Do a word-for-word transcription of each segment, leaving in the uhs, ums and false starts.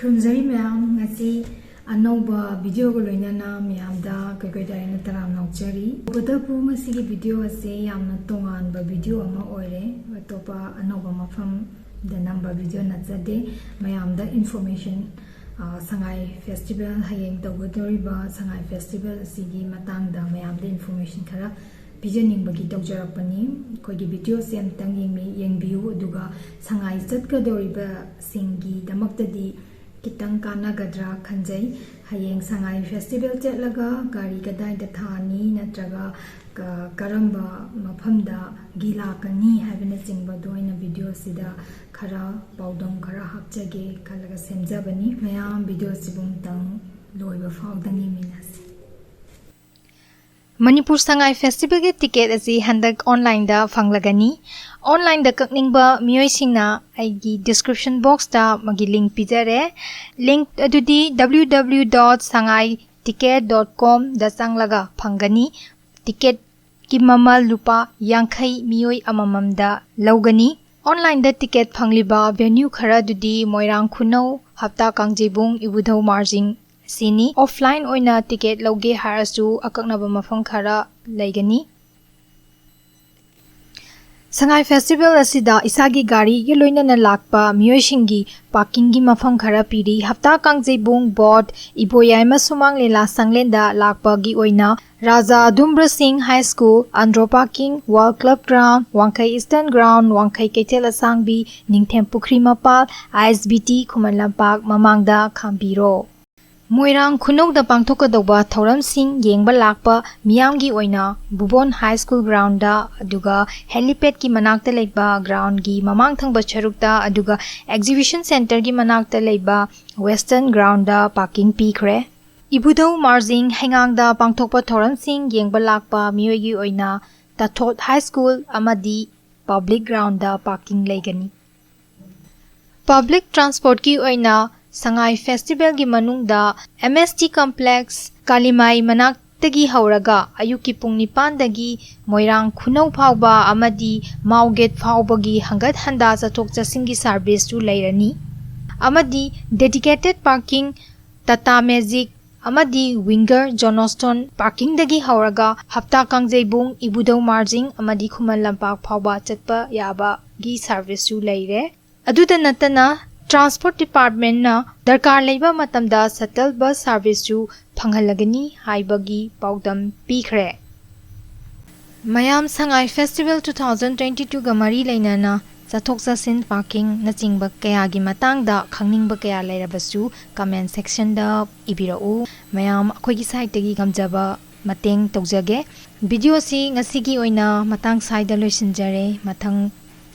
ꯈꯨꯔꯨꯝꯖꯔꯤ ꯃꯌꯥꯝ, ꯉꯁꯤ ꯑꯅꯧꯕ ꯚꯤꯗꯤꯑꯣꯒ ꯂꯣꯏꯅꯅ ꯃꯌꯥꯝꯗ ꯀꯩꯀꯩ ꯇꯥꯏꯅ ꯇꯔꯥꯝꯅ ꯑꯣꯛꯆꯔꯤ꯫ ꯇꯧꯕꯇꯕꯨ ꯃꯁꯤꯒꯤ ꯚꯤꯗꯤꯑꯣ ꯑꯁꯦ ꯌꯥꯝꯅ ꯇꯣꯉꯥꯟꯕ ꯚꯤꯗꯤꯑꯣ ꯑꯃ ꯑꯣꯏꯔꯦ꯫ ꯑꯇꯣꯞꯄ ꯑꯅꯧꯕ ꯃꯐꯝꯗ ꯅꯝꯕ ꯚꯤꯗꯤꯑꯣ ꯅꯠꯆꯗꯦ꯫ ꯃꯌꯥꯝꯗ ꯏꯟꯐꯣꯔꯃꯦꯁꯟ, ꯑ, ꯁꯉꯥꯏ ꯐꯦꯁꯇꯤꯚꯦꯜ, ꯍꯌꯦꯡ ꯇꯧꯒꯗꯧꯔꯤꯕ ꯁꯉꯥꯏ ꯐꯦꯁꯇꯤꯚꯦꯜ ꯑꯁꯤꯒꯤ ꯃꯇꯥꯡꯗ ꯃꯌꯥꯝꯗ ꯏꯟꯐꯣꯔꯃꯦꯁꯟ ꯈꯔ ꯄꯤꯖꯅꯤꯡꯕꯒꯤ ꯇꯧꯖꯔꯛꯄꯅꯤ꯫ ꯑꯩꯈꯣꯏꯒꯤ ꯚꯤꯗꯤꯑꯣꯁꯦ ꯑꯝꯇꯪ ꯌꯦꯡꯃꯤ-, ꯌꯦꯡꯕꯤꯌꯨ, ꯑꯗꯨꯒ ꯁꯉꯥꯏ ꯆꯠꯀꯗꯧꯔꯤꯕꯁꯤꯡꯒꯤꯗꯃꯛꯇꯗꯤ ꯈꯤꯇꯪ ꯀꯥꯟꯅꯒꯗ꯭ꯔꯥ ꯈꯟꯖꯩ꯫ ꯍꯌꯦꯡ ꯁꯉꯥꯏ ꯐꯦꯁꯇꯤꯚꯦꯜ ꯆꯠꯂꯒ ꯒꯥꯔꯤ ꯀꯗꯥꯏꯗ ꯊꯥꯅꯤ ꯅꯠꯇ꯭ꯔꯒ ꯀ-, ꯀꯔꯝꯕ ꯃꯐꯝꯗꯒꯤ ꯂꯥꯛꯀꯅꯤ ꯍꯥꯏꯕꯅꯆꯤꯡꯕꯗꯣ ꯑꯩꯅ ꯚꯤꯗꯤꯑꯣꯁꯤꯗ ꯈꯔ ꯄꯥꯎꯗꯝ ꯈꯔ ꯍꯥꯞꯆꯒꯦ ꯈꯜꯂꯒ ꯁꯦꯝꯖꯕꯅꯤ꯫ ꯃꯌꯥꯝ ꯚꯤꯗꯤꯑꯣꯁꯤꯕꯨ ꯑꯃꯨꯛꯇꯪ ꯂꯣꯏꯕ ꯐꯥꯎꯗ ꯌꯦꯡꯃꯤꯟꯅꯁꯤ꯫ ꯃꯅꯤꯄꯨꯔ ꯁꯉꯥꯏ ꯐꯦꯁꯇꯤꯚꯦꯜꯒꯤ ꯇꯤꯀꯦꯠ ꯑꯁꯤ ꯍꯟꯗꯛ ꯑꯣꯟꯂꯥꯏꯟꯗ ꯐꯪꯂꯒꯅꯤ꯫ ꯑꯣꯟꯂꯥꯏꯟꯗ ꯀꯛꯅꯤꯡꯕ ꯃꯤꯑꯣꯏꯁꯤꯡꯅ ꯑꯩꯒꯤ ꯗꯤꯁꯀ꯭ꯔꯤꯞꯁꯟ ꯕꯣꯛꯁꯇ ꯃꯥꯒꯤ ꯂꯤꯡꯛ ꯄꯤꯖꯔꯦ꯫ ꯂꯤꯡꯛ ꯑꯗꯨꯗꯤ W W W dot sangai ticket dot com ꯗ ꯆꯪꯂꯒ ꯐꯪꯒꯅꯤ꯫ ꯇꯤꯀꯦꯠꯀꯤ ꯃꯃꯜ ꯂꯨꯄꯥ ꯌꯥꯡꯈꯩ ꯃꯤꯑꯣꯏ ꯑꯃꯃꯝꯗ ꯂꯧꯒꯅꯤ꯫ ꯑꯣꯟꯂꯥꯏꯟꯗ ꯇꯤꯀꯦꯠ ꯐꯪꯂꯤꯕ ꯚꯦꯅ꯭ꯌꯨ ꯈꯔ ꯑꯗꯨꯗꯤ ꯃꯣꯏꯔꯥꯡ ꯈꯨꯅꯧ, ꯍꯞꯇꯥ ꯀꯥꯡꯖꯩꯕꯨꯡ, ꯏꯕꯨꯙꯧ ꯃꯥꯔꯖꯤꯡ ꯑꯁꯤꯅꯤ꯫ ꯑꯣꯐꯂꯥꯏꯟ ꯑꯣꯏꯅ ꯇꯤꯀꯦꯠ ꯂꯧꯒꯦ ꯍꯥꯏꯔꯁꯨ ꯑꯀꯛꯅꯕ ꯃꯐꯝ ꯈꯔ ꯂꯩꯒꯅꯤ꯫ ꯁꯉꯥꯏ ꯐꯦꯁꯇꯤꯚꯦꯜ ꯑꯁꯤꯗ ꯏꯁꯥꯒꯤ ꯒꯥꯔꯤꯒ ꯂꯣꯏꯅꯅ ꯂꯥꯛꯄ ꯃꯤꯑꯣꯏꯁꯤꯡꯒꯤ ꯄꯥꯔꯀꯤꯡꯒꯤ ꯃꯐꯝ ꯈꯔ ꯄꯤꯔꯤ꯫ ꯍꯞꯇꯥ ꯀꯥꯡꯖꯩꯕꯨꯡ, ꯕꯣꯠ, ꯏꯕꯣꯌꯥꯏꯃ ꯁꯨꯃꯥꯡ ꯂꯤꯂꯥ ꯁꯪꯂꯦꯟꯗ ꯂꯥꯛꯄꯒꯤ ꯑꯣꯏꯅ ꯔꯥꯖꯥ ꯑꯗꯨꯝꯕ꯭ꯔ Singh high school, Andro parking, ꯋꯥꯔꯜ club ground, Wangkhei eastern ground, Wangkhei ꯀꯩꯊꯦꯜ ꯑꯁꯥꯡꯕꯤ, ꯅꯤꯡꯊꯦꯝ ꯄꯨꯈ꯭ꯔꯤ ꯃꯄꯥꯜ, I S B T Khuman Lampak ꯃꯃꯥꯡꯗ ꯈꯥꯝꯕꯤꯔꯣ꯫ ꯃꯣꯏꯔꯥꯡ ꯈꯨꯅꯧꯗ ꯄꯥꯡꯊꯣꯛꯀꯗꯧꯕ ꯊꯧꯔꯝꯁꯤꯡ ꯌꯦꯡꯕ ꯂꯥꯛꯄ ꯃꯤꯌꯥꯝꯒꯤ ꯑꯣꯏꯅ ꯚꯨꯕꯣꯟ ꯍꯥꯏ ꯁ꯭ꯀꯨꯜ ꯒ꯭ꯔꯥꯎꯟꯗ, ꯑꯗꯨꯒ ꯍꯦꯂꯤꯄꯦꯗꯀꯤ ꯃꯅꯥꯛꯇ ꯂꯩꯕ ꯒ꯭ꯔꯥꯎꯟꯒꯤ ꯃꯃꯥꯡ ꯊꯪꯕ ꯁꯔꯨꯛꯇ, ꯑꯗꯨꯒ ꯑꯦꯛꯖꯤꯕꯤꯁꯟ ꯁꯦꯟꯇꯔꯒꯤ ꯃꯅꯥꯛꯇ ꯂꯩꯕ ꯋꯦꯁꯇꯔꯟ ꯒ꯭ꯔꯥꯎꯟꯗ ꯄꯥꯔꯀꯤꯡ ꯄꯤꯈ꯭ꯔꯦ꯫ ꯏꯕꯨꯙꯧ ꯃꯥꯔꯖꯤꯡ ꯍꯩꯉꯥꯡꯗ ꯄꯥꯡꯊꯣꯛꯄ ꯊꯧꯔꯝꯁꯤꯡ ꯌꯦꯡꯕ ꯂꯥꯛꯄ ꯃꯤꯑꯣꯏꯒꯤ ꯑꯣꯏꯅ ꯇꯥꯊꯣꯠ ꯍꯥꯏ ꯁ꯭ꯀꯨꯜ ꯑꯃꯗꯤ ꯄꯕ꯭ꯂꯤꯛ ꯒ꯭ꯔꯥꯎꯟꯗ ꯄꯥꯔꯀꯤꯡ ꯂꯩꯒꯅꯤ꯫ ꯄꯕ꯭ꯂꯤꯛ ꯇ꯭ꯔꯥꯟꯁꯄꯣꯔꯠꯀꯤ ꯑꯣꯏꯅ ꯁꯉꯥꯏ ꯐꯦꯁꯇꯤꯚꯦꯜꯒꯤ ꯃꯅꯨꯡꯗ M S T ꯀꯝꯄ꯭ꯂꯦꯛꯁ, ꯀꯥꯂꯤꯃꯥꯏ ꯃꯅꯥꯛꯇꯒꯤ ꯍꯧꯔꯒ ꯑꯌꯨꯛꯀꯤ ꯄꯨꯡ ꯅꯤꯄꯥꯟꯗꯒꯤ ꯃꯣꯏꯔꯥꯡ ꯈꯨꯅꯧ ꯐꯥꯎꯕ ꯑꯃꯗꯤ ꯃꯥꯎꯒꯦꯠ ꯐꯥꯎꯕꯒꯤ ꯍꯪꯒꯠ ꯍꯟꯗꯥ ꯆꯠꯊꯣꯛ ꯆꯠꯁꯤꯟꯒꯤ ꯁꯥꯔꯚꯤꯁꯁꯨ ꯂꯩꯔꯅꯤ꯫ ꯑꯃꯗꯤ dedicated parking, Tata Magic ꯑꯃꯗꯤ Winger Johnston parkingꯗꯒꯤ ꯍꯧꯔꯒ ꯍꯞꯇꯥ ꯀꯥꯡꯖꯩꯕꯨꯡ, ꯏꯕꯨꯙꯧ ꯃꯥꯔꯖꯤꯡ ꯑꯃꯗꯤ ꯈꯨꯃꯟ ꯂꯝꯄꯥꯛ ꯐꯥꯎꯕ ꯆꯠꯄ ꯌꯥꯕꯒꯤ serviceꯁꯨ ꯂꯩꯔꯦ꯫ ꯑꯗꯨꯗ ꯅꯠꯇꯅ transport departmentꯅ ꯗꯔꯀꯥꯔ ꯂꯩꯕ ꯃꯇꯝꯗ shuttle bus serviceꯁꯨ ꯐꯪꯍꯜꯂꯒꯅꯤ ꯍꯥꯏꯕꯒꯤ ꯄꯥꯎꯗꯝ ꯄꯤꯈ꯭ꯔꯦ꯫ ꯃꯌꯥꯝ ꯁꯉꯥꯏ Festival two thousand twenty twoꯒ ꯃꯔꯤ ꯂꯩꯅꯅ ꯆꯠꯊꯣꯛ ꯆꯠꯁꯤꯟ, parkingꯅꯆꯤꯡꯕ ꯀꯌꯥꯒꯤ ꯃꯇꯥꯡꯗ ꯈꯪꯅꯤꯡꯕ ꯀꯌꯥ ꯂꯩꯔꯕꯁꯨ comment sectionꯗ ꯏꯕꯤꯔꯛꯎ꯫ ꯃꯌꯥꯝ ꯑꯩꯈꯣꯏꯒꯤ sideꯇꯒꯤ ꯉꯝꯖꯕ ꯃꯇꯦꯡ ꯇꯧꯖꯒꯦ꯫ Videoꯁꯤ ꯉꯁꯤꯒꯤ ꯑꯣꯏꯅ ꯃꯇꯥꯡ ꯁ꯭ꯋꯥꯏꯗ ꯂꯣꯏꯁꯤꯟꯖꯔꯦ꯫ ꯃꯊꯪ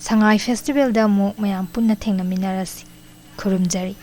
ꯁꯉꯥꯏ Festivalꯗ ꯑꯃꯨꯛ ꯃꯌꯥꯝ ꯄꯨꯟꯅ ꯊꯦꯡꯅꯃꯤꯟꯅꯔꯁꯤ꯫ ꯈꯨꯔꯨꯝꯖꯔꯤ꯫